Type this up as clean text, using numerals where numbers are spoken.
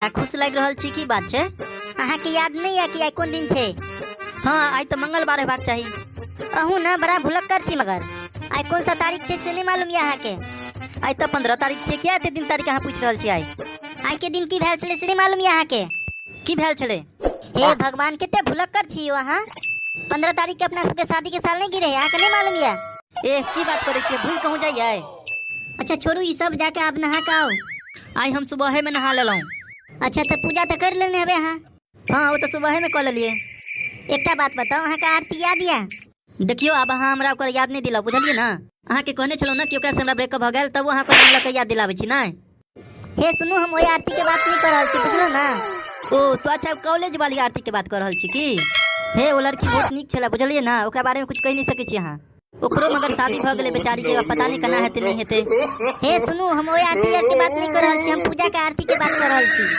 आ खुश लागि रहल छी, की बात छै? अहाँके याद नहि यऽ कि आइ कोन दिन छै? हँ, आइ तऽ मंगलवार हेबाक चाही। अहूँ ने बड़ा भुलक्कर छी, मगर आइ कोन सा तारीख छै से नहि मालूम यऽ अहाँके? आइ तऽ 15 तारीख छै। किया एते दिन तारीख अहाँ पूछि रहल छी आइ? आइ के दिन की भेल छलै से नहि मालूम यऽ अहाँके? की भेल छलै? हे भगवान, कते भुलक्कर छी यौ अहाँ। 15 तारीख के अपना सबके शादी के साल नहि गिरे, अहाँके नहि मालूम यऽ? ए, की बात करै छियै, भूलि कहूँ जाइयै? अच्छा छोड़ू ई सब, जाके आब नहा के आउ। आइ हम सुबहे में नहा लेलहुँ। अच्छा, तऽ पूजा तऽ कर लेने हेबै अहाँ? हँ, ओ तऽ सुबहे में कऽ लेलियै। एकटा बात बताउ, अहाँके आरती याद यऽ? देखियौ, आब अहाँ हमरा ओकर याद नहि दिलाउ, बुझलियै ने? अहाँके कहने छलहुँ ने कि ओकरासँ हमरा ब्रेकअप भऽ गेल, तब अहाँ नाम लऽ कऽ याद दिलाबै छी नहि? हे सुनू, हम ओहि आरती के बात नहि कऽ रहल छी, बुझलहुँ ने? ओ तो अच्छा, कॉलेज वाली आरती के बात कऽ रहल छी की? हे, ओ लड़की बहुत नीक छलै, बुझलियै ने? ओकरा बारे में कुछ कहि नहि सकै छी अहाँ। ओकरो मगर शादी भऽ गेलै बेचारी के, पता नहि केना हेतै नहि हेतै। हे सुनू, हम ओहि आरती आर के बात नहि कऽ रहल छी, हम पूजा के आरती के बात कऽ रहल छी।